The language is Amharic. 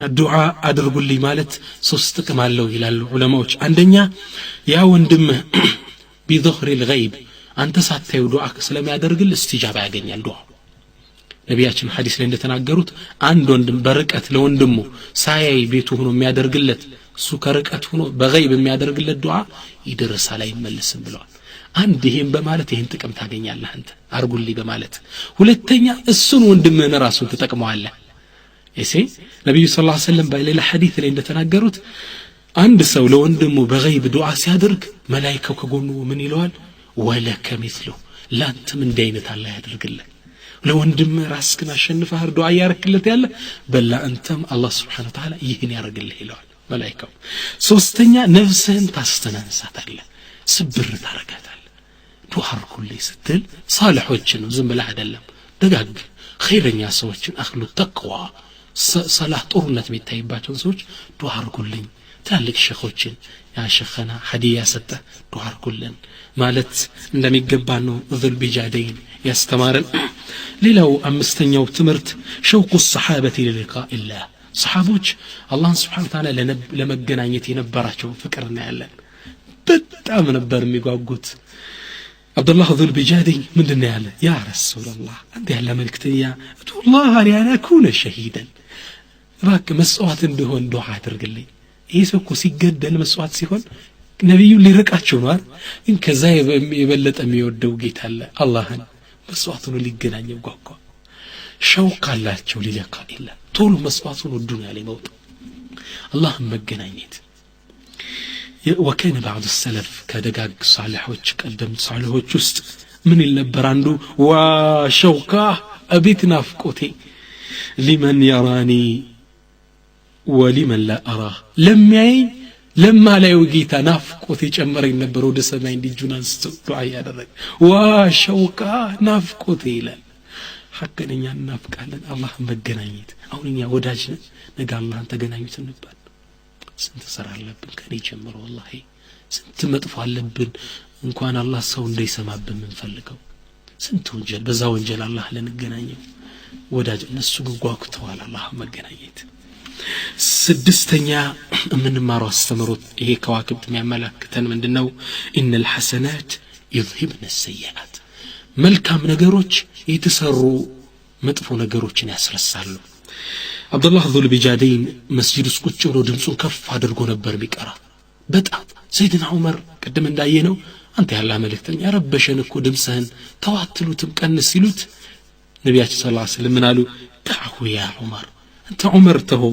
ዱዓ አድርጉልኝ ማለት ሶስት ጥቅም አለው ይላሉ ዑለማዎች። አንደኛ፣ ያ ወንድምህ بظهر الغيب አንተ ሳታዩ ዱዓ ስለሚያደርግል استجابة ያገኛል ዱዓ። ነቢያችን ሐዲስ ላይ እንደተናገሩት፣ አንድ ወንድም በርቀት ለወንድሙ ሳያይ ቤቱ ሆኖ የሚያደርግለት፣ እሱ ከርቀት ሆኖ በ غيب የሚያደርግለት ዱዓ ይደርሳል፣ አይመለስም ብለዋል። አንድ ይሄን በማለት ይሄን ጥቅም ታገኛለህ አንተ አርጉልኝ በማለት። ሁለተኛ፣ እሱን ወንድምህን ራሱን ትጠቅመዋለህ። እሺ፣ ነቢዩ صلى الله عليه وسلم በሌላ ሐዲስ ላይ እንደተናገሩት፣ አንድ ሰው ለወንድሙ በ غيب ዱዓ ሲያደርግ መላይካው ከጎኑ ምን ይለዋል? ولك مثله፣ ለአንተም እንዲህ አይነት አላህ ያደርግልህ። ለወንድም ራስክን አሸንፈህ ዱዓ እያረክለት ያለ በላ አንተም አላህ سبحانه وتعالى ይህን ያደርግልህ ይለዋል መላይካው። ሶስተኛ፣ ነፍስህን ታስተናንሳታለህ፣ ስብር ታረጋታለህ። ዱዓ አርጉልኝ ስትል ሳልሖችን ነው፣ ዝም ብለህ አይደለም። ደጋግ ኸይረኛ ሰዎችን፣ أهل التقوى፣ ሰላህ ጥሩነት የሚታይባቸውን ሰዎች ዱዓ አርጉልኝ፣ ትላልቅ ሸኾችን፣ ያ ሸኸና ሀዲያ ሰጠ ዱዓ አርጉልን ማለት እንደሚገባ ነው ዙልቢጃደይን ያስተማረን። ሌላው አምስተኛው ትምህርት شوق الصحابة للقاء الله፣ ሰሓቦች አላህን سبحانه وتعالى ለመገናኘት የነበራቸውን ፍቅር እናያለን። በጣም ነበር የሚጓጉት። አብዱላህ ዙልቢጃደይን ምንድን ያለ? يا رسول الله፣ አንተ ያለ መልክተኛ፣ ادع الله لي أن أكون شهيدا፣ እባክህ መስዋዕት እንድሆን ዱዓ አድርግልኝ። ይህ ሰው እኮ ሲገደል መስዋዕት ሲሆን ነቢዩን ሊርቃቸው ነው አይደል? ግን ከዛ የበለጠ የሚወደው ጌታ አለ፣ አላህን። መስዋዕት ሆኖ ሊገናኘው ጓጓ። شوق አላቸው للقاء الله። ቶሎ መስዋዕት ሆኖ ዱንያ ላይ መውጣት፣ አላህን መገናኘት። وكان بعض السلف፣ ከደጋግ ሳሊሖች፣ ቀደምት ሳሊሖች ውስጥ ምን ይል ነበር አንዱ? وا شوقاه፣ አቤት ናፍቆቴ፣ لمن يراني ولمن لا أراه፣ ለሚያየኝ ለማላየው ጌታ ናፍቆት የጨመረኝ ነበር። ወደ ሰማይ እንዲጁን አንስቶ ዱዓ እያደረገ وا شوقاه፣ ናፍቆቴ ይላል። ሐቅን እኛ እናፍቃለን አላህን መገናኘት። አሁን እኛ ወዳጅ ነን፣ ነገ አላህን ተገናኙት እንባል ስንት ስራ አለብን፣ ከኔ ጀምሮ። ወላሂ ስንት መጥፎ አለብን፣ እንኳን አላህ ሰው እንዳይሰማብን የምንፈልገው ስንት ወንጀል። በዛ ወንጀል አላህ ልንገናኘው ወዳጅ? እነሱ ግን ጓጉተዋል አላህ መገናኘት። ስድስተኛ የምንማረው አስተምሮት፣ ይሄ ከዋክብት የሚያመላክተን ምንድን ነው? إن الحسنات يذهبن السيئات፣ መልካም ነገሮች የተሰሩ መጥፎ ነገሮችን ያስረሳሉ። አብዱላህ ዙልቢጃደይን መስጂድ ውስጥ ቁጭ ብሎ ድምፁን ከፍ አድርጎ ነበር የሚቀራ በጣም። ሰይድና ዑመር ቅድም እንዳየነው አንተ ያላ መልእክተኛ፣ ረበሸን እኮ ድምፅህን፣ ተዋትሉትም ቀንስ ሲሉት ነቢያችን صلى الله عليه وسلم ምን አሉ? دعه يا عمر፣ አንተ ዑመር ተሆ።